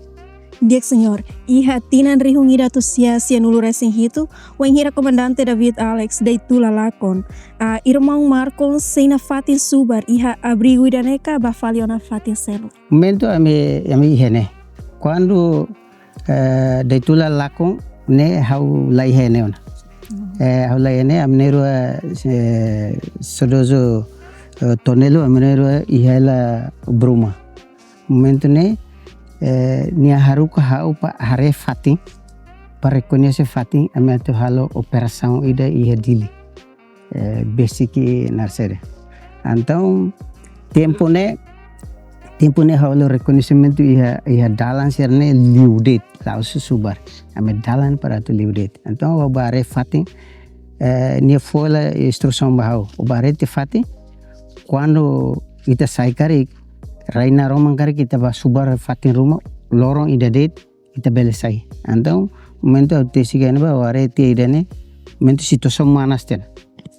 Di'ak, señór. Iha tinan rihun ida atus sia sianulu resin hitu, wainhira Komandante David Alex de'it tula lakon, ah, irmaun Marcon sei nafatin subar iha abrigu ida-ne'e ka bá fali ona fatin seluk? Momentu ami, ami iha ne'e. Kuandu, eh, de'it tula lakon ne'e ha'u la iha ne'e ona. Hmm. Eh, ha'u la iha ne'e, ami na'in-rua, eh, saudozu, eh, Tonelo, ami na'in-rua iha hela Bruma. Momentu ne'e, eh, nia haruka ha'u bá haree fatin, bá rekoñese fatin, ami atu halo operasaun ida iha Dili. Eh, besik Narsere. Entaun, tempu ne'e, tempu ne'e ha'u halo rekoñesimentu iha, iha dalan sira-ne'e liu de'it, la'ós subar. Ami dalan para atu liu de'it. Entaun, ha'u bá haree fatin, eh, nia fó hela instrusaun ba ha'u. Ha'u bá haree tiha fatin, kuandu ita sai karik, rai naroman karik ita bá subar fatin ruma, loron ida de'it, ita bele sai. Entaun, momentu ha'u tesi iha ne'ebá, ha'u haree tiha ida-ne'e, momentu situasaun manas tiha ona.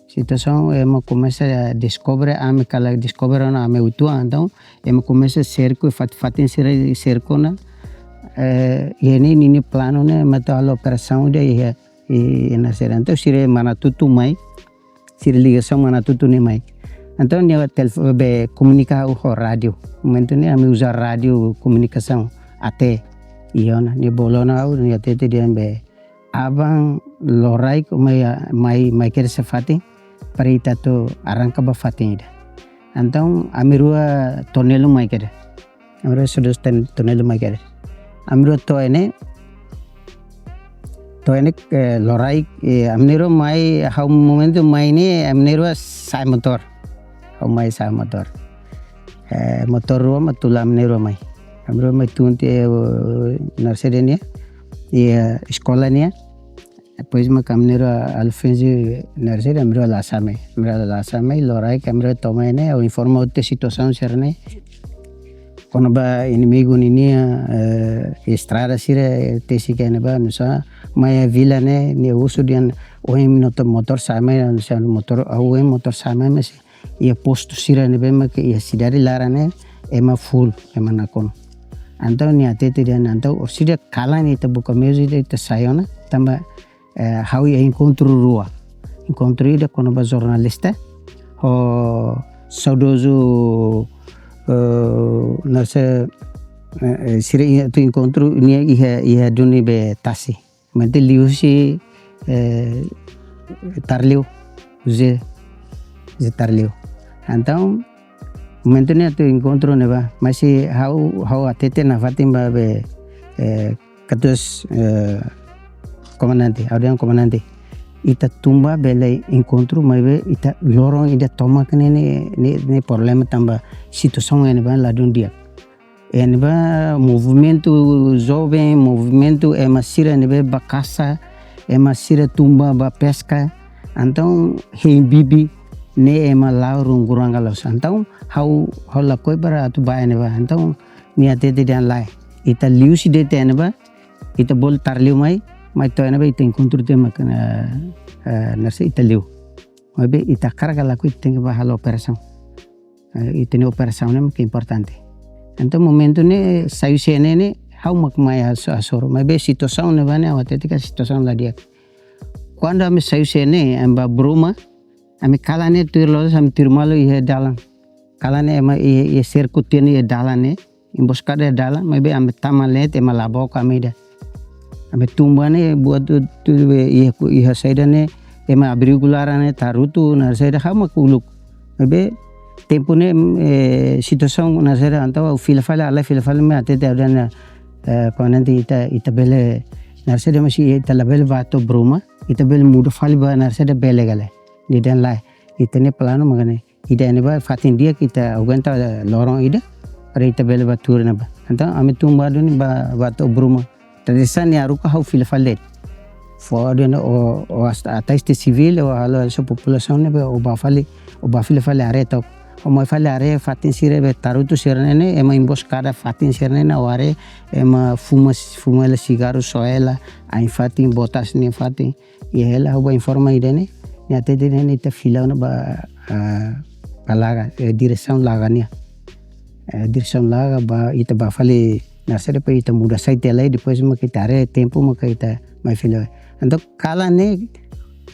Situasaun ema komesa deskobre, ami kala deskobre ona ami uitoan, entaun, ema komesa serku, fatin-fatin sira serku ona, eh, iha ne'e ninia planu ne'e, ema atu halo operasaun ida iha, iha Narsere. Entaun, sira Manatutu mai, sira ligasaun Manatutu ne'e mai. Entaun nia telefone be komunika ha'u ho rádiu. Momentu ne'e ami uza rádiu komunikasaun A T. Iha ona, nia bolu ona ha'u, nia hatete dehan be aban loraik mai, mai, mai kedas iha fatin, para ita atu arranka bá fatin ida. Entaun ami rua Tonelo mai kedas. Ami rua saudozu Ton-, Tonelo mai kedas. Ami rua to'o iha ne'e, to'o iha ne'e, eh, loraik, eh, ami na'in-rua mai, ha'u momentu mai ne'e, ami na'in-rua sa'e motór. Ha'u mai sa'e motór. Eh, motór rua mak tula ami na'in-rua mai. Ami rua mai tun tiha, eh, Narsere nian, iha, eh, eskola nian. Depois mak ami na'in-rua halo finje Narsere, ami rua la sa'e mai. Ami rua la sa'e mai, loraik ami rua to'o mai ne'e, ha'u informa tiha situasaun sira-ne'e. Kona-ba inimigu ninia, eh, estrada sira, eh, tesi iha ne'ebá, nusá, mai iha vila ne'e, nia husu dehan, ohin motór, motór sa'e mai, nusá, motór, ah, ohin motór sa'e mai, mas iha postu sira ne'ebé mak iha sidade laran ne'e, ema full, ema nakonu. Entaun nia hatete dehan entaun, orsida kalan ita buka meius ida ita sai ona, tanba, eh, ha'u iha enkontru rua. Enkontru ida kona-ba jornalista, ho saudozu, eh, Narsere, eh, eh, sira iha atu enkontru nia iha, iha duni be tasi. Momentu liuhusi, eh, Tarliu, José, José Tarliu. Entaun, momentu ne'e atu enkontru ne'ebá, mas ha'u, ha'u hatete nafatin ba be, eh, katuas, eh, komandante, ha'u dehan komandante. Ita tun bá bele enkontru, maibé ita loron ida tomak ne'e, ne'e, ne'e, ne'e problema tanba situasaun iha ne'ebá ladún di'ak. Iha ne'ebá movimentu joven, movimentu ema sira ne'ebé bá kasa, ema sira tun bá bá peska, entaun hein bibi ne'e ema la'o runguranga loos. Entaun ha'u, ha'u lakohi para atu bá iha ne'ebá. Entaun nia hatete dehan lae. Ita liuhusi de'it iha ne'ebá, ita bolu Tarliu mai, mai to'o iha ne'ebá ita enkontru tiha mak, eh, eh, Narsere ita liu. Maibé ita hakarak ka lakohi ita tenke bá halo operasaun. Eh, ita-nia operasaun ne'e mak importante. Entaun momentu ne'e sai husi iha ne'e ne'e, ha'u mak mai haso-, hasoru. Maibé situasaun ne'ebá ne'e, ha'u hatete katak situasaun la di'ak. Kuandu ami sai husi iha ne'e, ami bá Bruma, ami kalan ne'e tuir loos, ami tuir malu iha dalan. Kalan ne'e ema iha, iha serku tiha ona iha dalan ne'e, emboskada iha dalan, maibé ami tama leet, ema la book ami ida. Ami tumba ne'e buat tu, tu be iha ku, iha saida ne'e, ema abrigu laran ne'e tarutu, naran saida ha'u mak uluk. Maibé tempu ne'e, eh, situasaun naran saida entaun ha'u fila fali, halai fila fali mai hatete ha'u dehan, eh, komandante ita, ita bele, naran saida mós ita labele bá to'o Bruma, ita bele muda fali ba naran saida bele ka lae. Nia dehan lae, ita-nia planu mak ne'e. Ida ne'ebá fatin di'ak ita aguenta loron ida, para ita bele bá tuur ne'ebá. Entaun, ami tumba duni bá, bá to'o Bruma. Tradisaun nia haruka ha'u fila fali de'it. Fó de'it ó, ó hasta atais te sivil, ó halo hanesan populasaun ne'ebé, ó bá fali, ó bá fila fali haree took. Ó mai fali haree fatin sira be tarutu sira ne'e ne'e, ema emboskada fatin sira ne'e ne'e, ó haree, ema fuma, fuma hela sigarru, soe hela, ain fatin, botas nia fatin. Iha hela ha'u bá informa ida ne'e, nia hatete dehan ita fila ona ba, ah, ba Laga, eh, diresaun Laga nian. Eh, diresaun Laga bá, ita bá fali naran saida para ita muda site lai, depois mak ita haree tempu mak ita mai fila. Entaun kalan ne'e,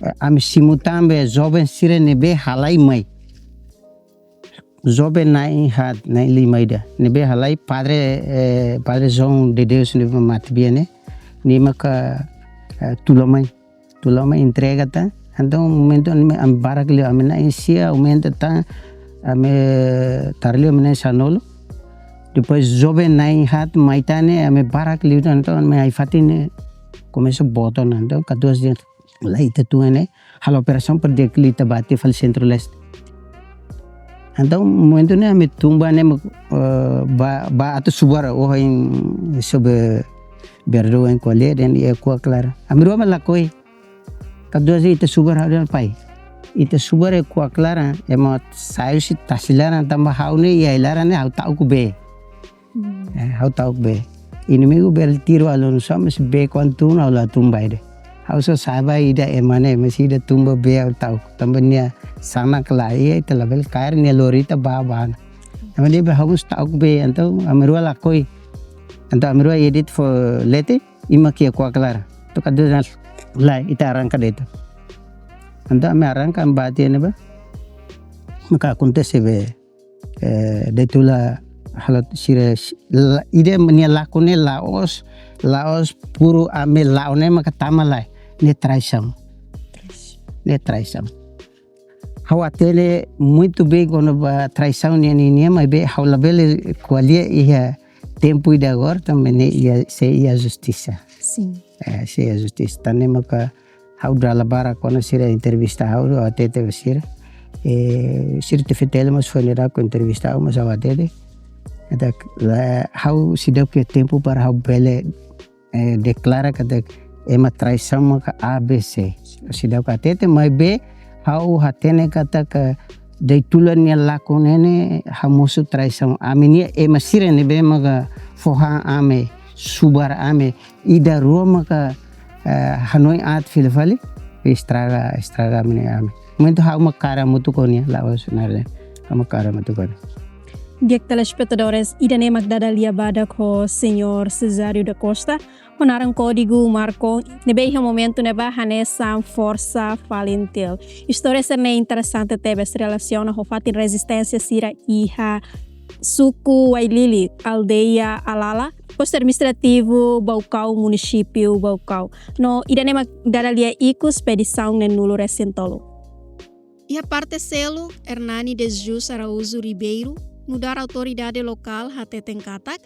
eh, ami simu tan be joven sira ne'ebé halai mai. Joven na'in haat, na'in lima ida. Ne'ebé halai padre, eh, Padre João de Deus ne'ebé matebian ne'e. Nia maka, eh, tula mai. Tula mai entrega tan. Entaun momentu ne'e ami barak liu, ami na'in sia aumenta tan, ami tara liu ami na'in sanulu. Depois joven na'in haat mai tan ne'e ami barak liu tan, entaun ami ai-fatin ne'e komesa boot ona, entaun katuas dehan lae ita tun ne'e, halo operasaun para di'ak liu ita bá tiha fali Centro-Leste. Entaun momentu ne'e ami tumba ne'e, eh, bá, bá atu subar ohin sob Berdo en Kualia dehan iha Kuak Laran. Ami rua mak lakohi. Katuas ita subar ha'u dehan pai. Ita subar iha Kuak Laran, ema sai husi tasi laran tanba ha'u ne'e iha ai-laran ne'e ha'u ta'uk bee. Hmm. Eh, ha'u ta'uk bee. Inimigu bele tiru alun só, mas bee kuandu tun ha'u la tun ba ida. Ha'u só sa'e ba ida ema ne'e, mas ida tun ba bee ha'u ta'uk. Tanba nia sanak lae, ita labele kaer, nia lori ita bá bá ona. Tanba ne'ebé ha'u mós ta'uk bee, entaun ami rua lakohi. Entaun ami rua iha de'it fó leten, imi mak iha Kuak Laran. Entaun katuas dehan lae, ita arranka de'it. Entaun ami arranka, ami bá tiha ne'ebá. Maka akontese be, eh, Daitula halo sira, la, ida nia lakon ne'e la'ós, la'ós puru ami la'o ne'e maka tama lae. Ne'e traisaun. Ne'e traisaun. Ha'u hatene muito bem kona-ba traisaun nian, nian, nian, maibé ha'u labele ko'alia iha tempu ida agora, tanba ne'e iha, sei iha justisa. Sin. Eh, sei iha justisa. Tan ne'e maka ha'u dala barak kuandu sira entrevista ha'u, ha'u hatete ba sira. Eh, sira T V T L mós foin daudauk entrevista ha'u, mas ha'u hatete. Entaun, la, ha'u seidauk iha tempu para ha'u bele, eh, deklara katak ema traisaun maka A B C. Seidauk hatete, maibé ha'u hatene katak Daitula nia lakon ne'e ne'e hamosu traisaun. Ami-nia ema sira ne'ebé maka fó han ami, subar ami, ida rua maka, eh, hanoin aat fila fali, estraga, estraga ami-nia ami. Momentu ha'u mak kaer hamutuk ho nia, la'ós naran, ha'u mak kaer hamutuk ho nia. Di'ak telespetadores, ida-ne'e mak dada lia badak ho Señór Cesário da Costa, ho naran kódigu Marcon, ne'ebé iha momentu ne'ebá hanesan Forsa Falintil. Istória sira-ne'e interesante tebes relasiona ho fatin rezisténsia sira iha suku Wailili, aldeia Alala, postu administrativu Baucau, munisípiu Baucau. No ida-ne'e mak dada lia ikus ba edisaun neenulu resin tolu. Iha parte seluk, Hernani de Jesus Araújo Ribeiro, nu'udar autoridade lokál hateten katak,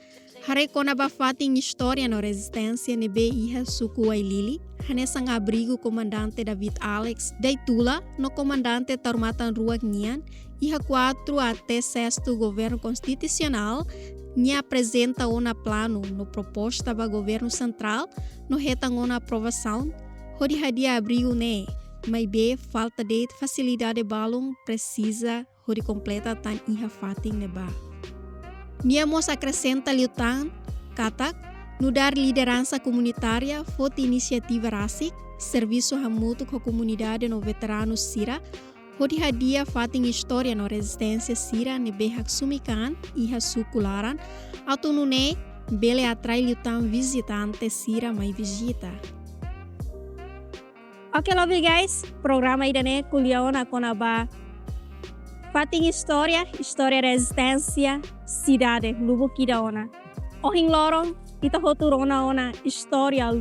haree kona-ba fatin istória no rezisténsia ne'ebé iha suku Wailili, hanesan abrigu Komandante David Alex Daitula no Komandante Taur Matan Ruak nian, iha kuartu até sestu Governu Konstitusionál, nia aprezenta ona planu no proposta ba Governu Sentrál, no hetan ona aprovasaun, hodi hadi'a abrigu ne'e, maibé falta de'it fasilidade balun presiza hodi kompleta tan iha fatin ne'ebá. Nia mós akresenta liután katak, nu'udar lideransa komunitária foti inisiativa rasik, servisu hamutuk ho komunidade no veteranu sira, hodi hadi'a fatin istória no rezisténsia sira ne'ebé haksomi kaan iha suku laran, atu nune'e bele atrai liután vizitante sira mai vizita. Oke, lovely guys, programa ida-ne'e ko'alia ona kona-ba fatin istória, istória rezisténsia, sidade, lubuk ida ona. Ohin loron, ita hotu rona ona istória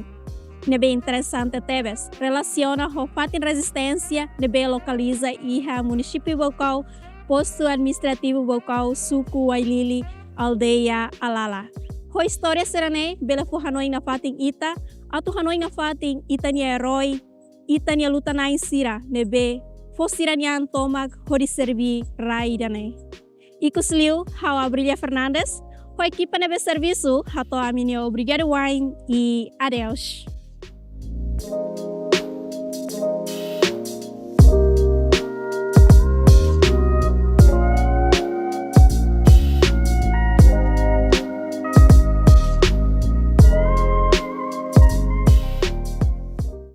ne'ebé interesante tebes, relasiona ho fatin rezisténsia ne'ebé lokaliza iha munisípiu Baucau, postu administrativu Baucau, suku Uailili, aldeia Alala. Ho istória sira-ne'e bele fó hanoin nafatin ita, atu hanoin nafatin ita-nia erói, ita-nia luta-na'in sira ne'ebé fó sira-nia an tomak hodi serbí rai ida-ne'e. Ikusliu, ha'u Abrilia Fernandes, ho ekipa ne'ebé servisu, hato'o ami-nia obrigadu wa'in i adeus.